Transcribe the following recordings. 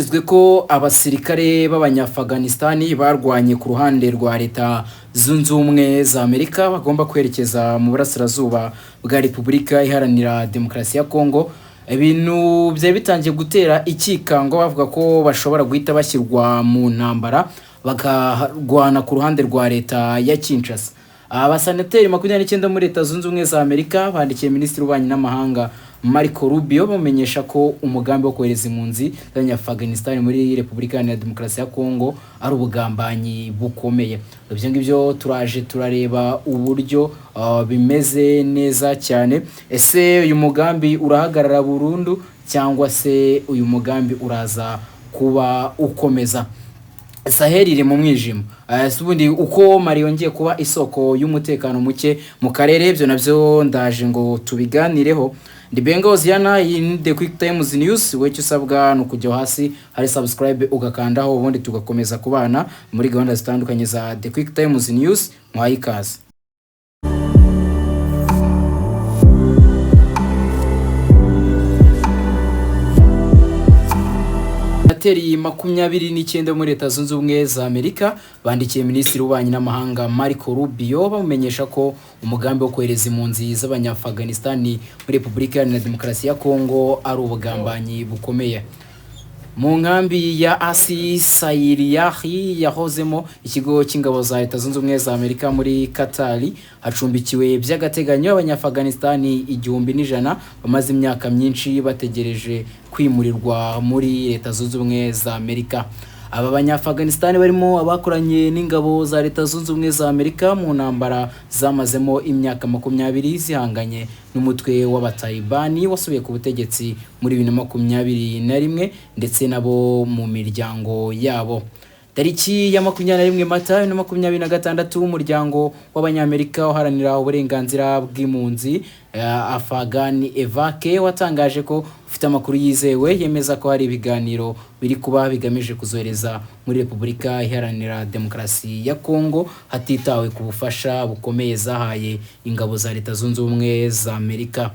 Byitezwe ko abasirikare b'Abanyafaganisitani barwanye ku ruhande rwa Leta Zunze Ubumwe za Amerika bagomba kwerekeza mu burasirazuba bwa Repubulika Iharanira Demokarasi ya Kongo. Ibintu byari bitangiye gutera ikikango, bavuga ko bashobora guhita bashyirwa mu ntambara bakarwana ku ruhande rwa leta ya Kinshasa. Abasenateri 29 muri Leta Zunze Ubumwe za Amerika bandikiye Minisitiri w'Ububanyi n'Amahanga Marco Rubio, bamumenyesha ko umugambi wo kohereza impunzi z'Abanyafaganisitani muri Repubulika Iharanira Demokarasi ya Kongo ari ubugambanyi bukomeye. Ibyo ngibyo turaje turareba uburyo bimeze neza cyane. Ese uyu mugambi urahagarara burundu cyangwa se uyu mugambi uraza kuba ukomeza? Sahel iri mu mwijima. Si ubundi uko Mali yongeye kuba isoko y'umutekano muke mu karere, ibyo nabyo ndaje ngo tubiganireho. Ndi Benga Hoziyana, iyi ni The Quick Times News. Wowe icyo usabwa ni ukujya hasi hari subscribe ugakandaho, ubundi tugakomeza kubana muri gahunda zitandukanye za The Quick Times News. Muhaye ikaze. Senateri 29 muri Leta Zunze Ubumwe za Amerika bandikiye Minisitiri w'Ububanyi n'Amahanga Marco Rubio, bamumenyesha ko umugambi wo kohereza impunzi z'Abanyafaganisitani muri Repubulika Iharanira Demokarasi ya Kongo ari ubugambanyi bukomeye. Mu nkambi ya Asi Sayiriyahi yahozemo ikigo cy'ingabo za Leta Zunze Ubumwe za Amerika muri Katari, hacumbikiwe by'agateganyo Abanyafaganisitani 1100 bamaze imyaka myinshi bategereje kwimurirwa muri Leta Zunze Ubumwe za Amerika. Aba Banyafaganisitani barimo abakoranye n'ingabo za Leta Zunze Ubumwe za Amerika mu ntambara zamazemo imyaka 20 zihanganye n'umutwe w'Abatalibani wasubiye ku butegetsi muri 2021, ndetse nabo mu miryango yabo. Tariki ya 21 Mata 2026, umuryango w'Abanyamerika uharanira uburenganzira bw'impunzi Afghan Evac watangaje ko ufite amakuru yizewe yemeza ko hari ibiganiro biri kuba bigamije kuzohereza muri Repubulika Iharanira Demokarasi ya Kongo, hatitawe ku bufasha bukomeye zahaye ingabo za Leta Zunze Ubumwe za Amerika.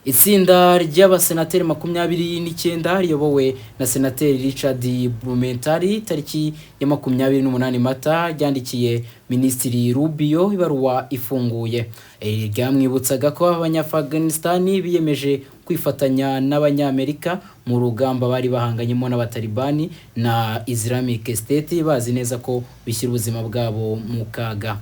Itsinda ry'abasenateri 29 riyobowe na Senateri Richard Blumenthal, tariki ya 28 Mata, ryandikiye Minisitiri Rubio ibaruwa ifunguye. Ryamwibutsaga ko Abanyafaganisitani biyemeje kwifatanya n'Abanyamerika mu rugamba bari bahanganyemo n'Abatalibani na Islamic State, bazi neza ko bishyira ubuzima bwabo mu kaga.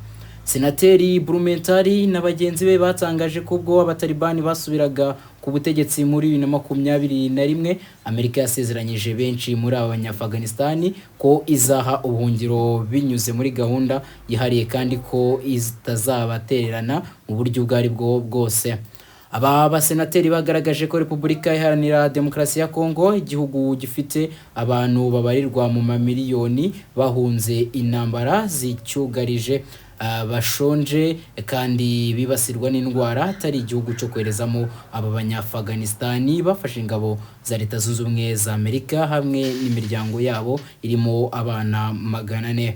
Senateri Blumenthal na bagenzi be batangaje ko ubwo Abatalibani basubiraga ku butegetsi muri 2021, Amerika yasezeranyije benshi muri aba Banyafaganisitani ko izaha ubuhungiro binyuze muri gahunda yihariye, kandi ko itazabatererana mu buryo ubwo ari bwo bwose. Aba basenateri bagaragaje ko Repubulika Iharanira Demokarasi ya Kongo, igihugu gifite abantu babarirwa mu mamiliyoni bahunze intambara zicyugarije, bashonje kandi bibasirwa n'indwara, atari igihugu cyo koherezamo aba Banyafaganisitani bafashe ingabo za Leta Zunze Ubumwe za Amerika hamwe n'imiryango yabo irimo abana 400.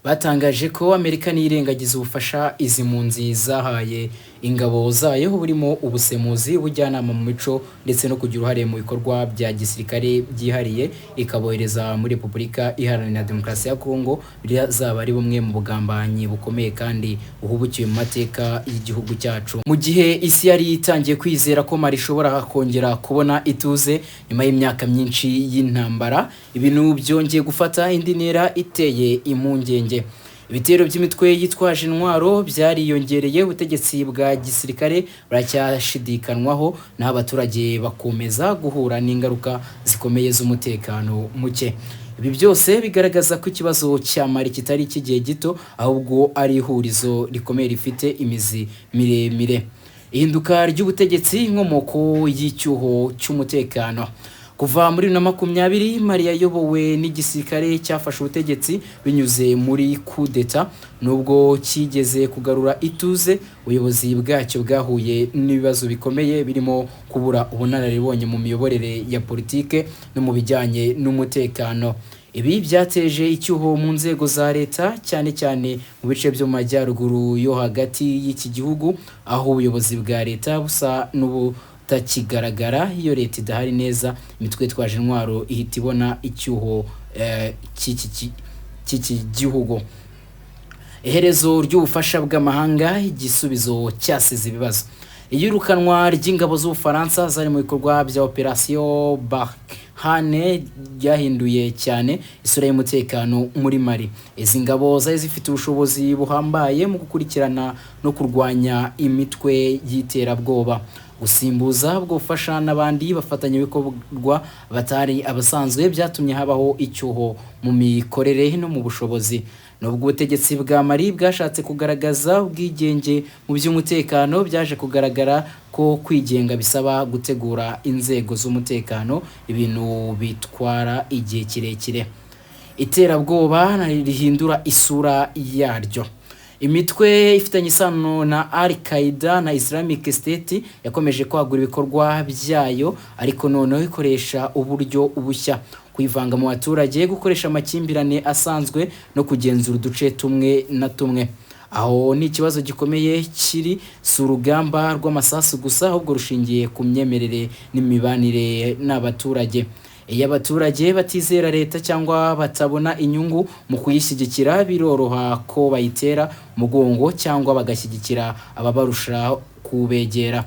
Batangaje ko Amerika niyirengagiza ubufasha izi mpunzi zahaye ingabo zayo, burimo ubusemuzi, ubujyanama mu mico ndetse no kugira uruhare mu bikorwa bya gisirikare byihariye, ikabohereza muri Repubulika Iharanira Demokarasi ya Kongo, bizaba ari bumwe mu bugambanyi bukomeye kandi buhubukiwe mu mateka y'igihugu cyacu. Mu gihe isi yari itangiye kwizera ko Mali ishobora kongera kubona ituze nyuma y'imyaka myinshi y'intambara, ibintu byongeye gufata indi ntera iteye impungenge. Ibitero by'imitwe yitwaje intwaro byariyongereye, ubutegetsi bwa gisirikare buracyashidikanwaho, naho abaturage bakomeza guhura n'ingaruka zikomeye z'umutekano muke. Ibi byose bigaragaza ko ikibazo cya Mali kitari icy'igihe gito, ahubwo ari ihurizo rikomeye rifite imizi miremire. Ihinduka ry'ubutegetsi, inkomoko y'icyuho cy'umutekano. Kuva muri 2020, Mali yayobowe n'igisirikare cyafashe ubutegetsi binyuze muri kudeta. Nubwo kigeze kugarura ituze, ubuyobozi bwacyo bwahuye n'ibibazo bikomeye birimo kubura ubunararibonye mu miyoborere ya politike no mu bijyanye n'umutekano. Ibi byateje icyuho mu nzego za leta, cyane cyane mu bice byo mu majyaruguru yo hagati y'iki gihugu, aho ubuyobozi bwa leta busa itakigaragara. Iyo leta idahari neza, imitwe yitwaje intwaro ihita ibona icyuho cy'iki gihugu. Iherezo ry'ubufasha bw'amahanga, igisubizo cyasize ibibazo. Iyirukanwa ry'ingabo z'Ubufaransa zari mu bikorwa bya Operation Barkhane ryahinduye cyane isura y'umutekano muri Mali. Izi ngabo zari zifite ubushobozi buhambaye mu gukurikirana no kurwanya imitwe y'iterabwoba. Gusimbuza ubwo bufasha n'abandi bafatanyabikorwa batari abasanzwe byatumye habaho icyuho mu mikorere no mu bushobozi. Nubwo ubutegetsi bwa Mali bwashatse kugaragaza ubwigenge mu by'umutekano, byaje kugaragara ko kwigenga bisaba gutegura inzego z'umutekano, ibintu bitwara igihe kirekire. Iterabwoba rihindura isura yaryo. Imitwe ifitanye isano na Al Qaeda na Islamic State yakomeje kwagura ibikorwa byayo, ariko noneho ikoresha uburyo bushya: kwivanga mu baturage, gukoresha amakimbirane asanzwe no kugenzura uduce tumwe na tumwe. Aho ni ikibazo gikomeye kiri: si urugamba rw'amasasu gusa, ahubwo rushingiye ku myemerere n'imibanire n'abaturage. Iyo abaturage batizera leta cyangwa batabona inyungu mu kuyishyigikira, biroroha ko bayitera umugongo cyangwa bagashyigikira ababarusha kubegera.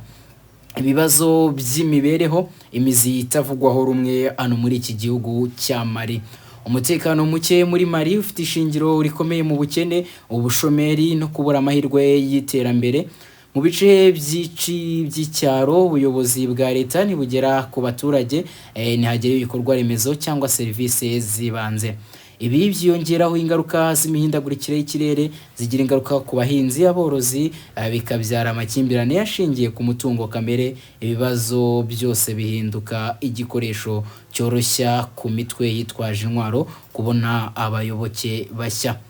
Ibibazo by'imibereho, imizi itavugwaho rumwe hano muri iki gihugu cya Mali. Umutekano muke muri Mali ufite ishingiro rikomeye mu bukene, ubushomeri no kubura amahirwe y'iterambere. Mu bice byinshi by'icyaro, ubuyobozi bwa leta ntibugera ku baturage, ntihagere ibikorwa remezo cyangwa serivisi z'ibanze. Ibi byiyongeraho ingaruka z'imihindagurikire y'ikirere zigira ingaruka ku bahinzi, aborozi, bikabyara amakimbirane ashingiye ku mutungo kamere. Ibibazo byose bihinduka igikoresho cyoroshya ku mitwe yitwaje intwaro kubona abayoboke bashya.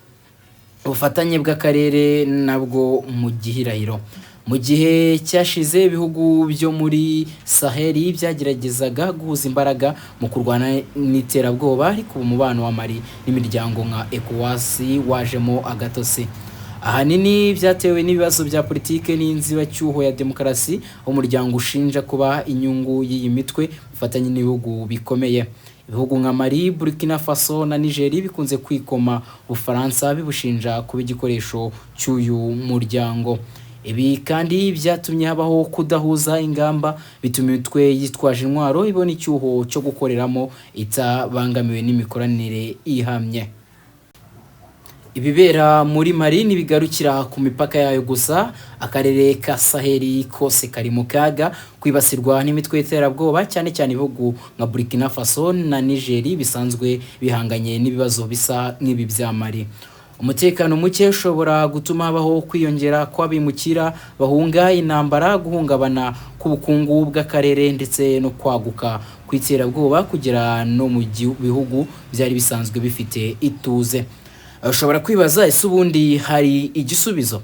Ubufatanye bw'akarere nabwo mu gihirahiro. Mu gihe cyashize, ibihugu byo muri Saheli byageragezaga guhuza imbaraga mu kurwana n'iterabwoba, ariko ubu umubano wa Mali n'imiryango nka ECOWAS wajemo agatotsi. Ahanini byatewe n'ibibazo bya politike n'inzibacyuho ya demokarasi, aho umuryango ushinja kuba inyungu y'iyi mitwe ufatanye n'ibihugu bikomeye. Ibihugu nka Mali, Burkina Faso na Niger bikunze kwikoma Ubufaransa, bibushinja kuba igikoresho cy'uyu muryango. Ibi kandi byatumye habaho kudahuza ingamba, bituma imitwe yitwaje intwaro ibona icyuho cyo gukoreramo itabangamiwe n'imikoranire ihamye. Ibibera muri Mali ntibigarukira ku mipaka yayo gusa. Akarere ka Saheli kose kari mu kaga kwibasirwa n'imitwe y'iterabwoba, cyane cyane ibihugu nka Burkina Faso na Niger bisanzwe bihanganye n'ibibazo bisa nk'ibi bya Mali. Umutekano muke ushobora gutuma habaho kwiyongera kw'abimukira bahunga intambara, guhungabana k'ubukungu bw'akarere ndetse no kwaguka kw'iterabwoba kugera no mu bihugu byari bisanzwe bifite ituze. Ushobora kwibaza: ese ubundi hari igisubizo?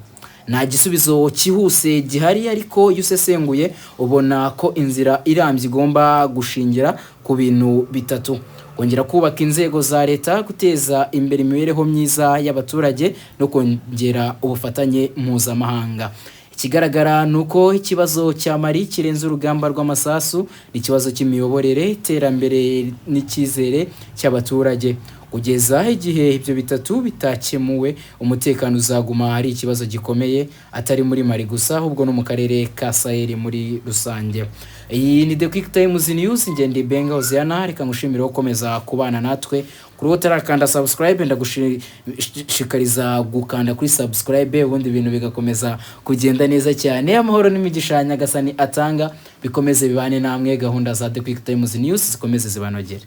Nta gisubizo cyihuse gihari, ariko iyo usesenguye ubona ko inzira irambye igomba gushingira ku bintu bitatu: kongera kubaka inzego za leta, guteza imbere imibereho myiza y'abaturage no kongera ubufatanye mpuzamahanga. Ikigaragara ni uko ikibazo cya Mali kirenze urugamba rw'amasasu. Ni ikibazo cy'imiyoborere, iterambere n'icyizere cy'abaturage. Kugeza igihe ibyo bitatu bitakemuwe, umutekano uzaguma ari ikibazo gikomeye, atari muri Mali gusa, ahubwo no mu karere ka Sahel muri rusange. Iyi ni The Quick Times News, ngende Benga Hoziyana. Reka ngushimire gukomeza kubana natwe. Kuri wowe utarakanda subscribe, ndagushishikariza gukanda kuri subscribe, ubundi ibintu bigakomeza kugenda neza cyane. Amahoro n'imigisha ya Nyagasani atanga bikomeze bibane namwe. Gahunda za The Quick Times News zikomeze zibanogere.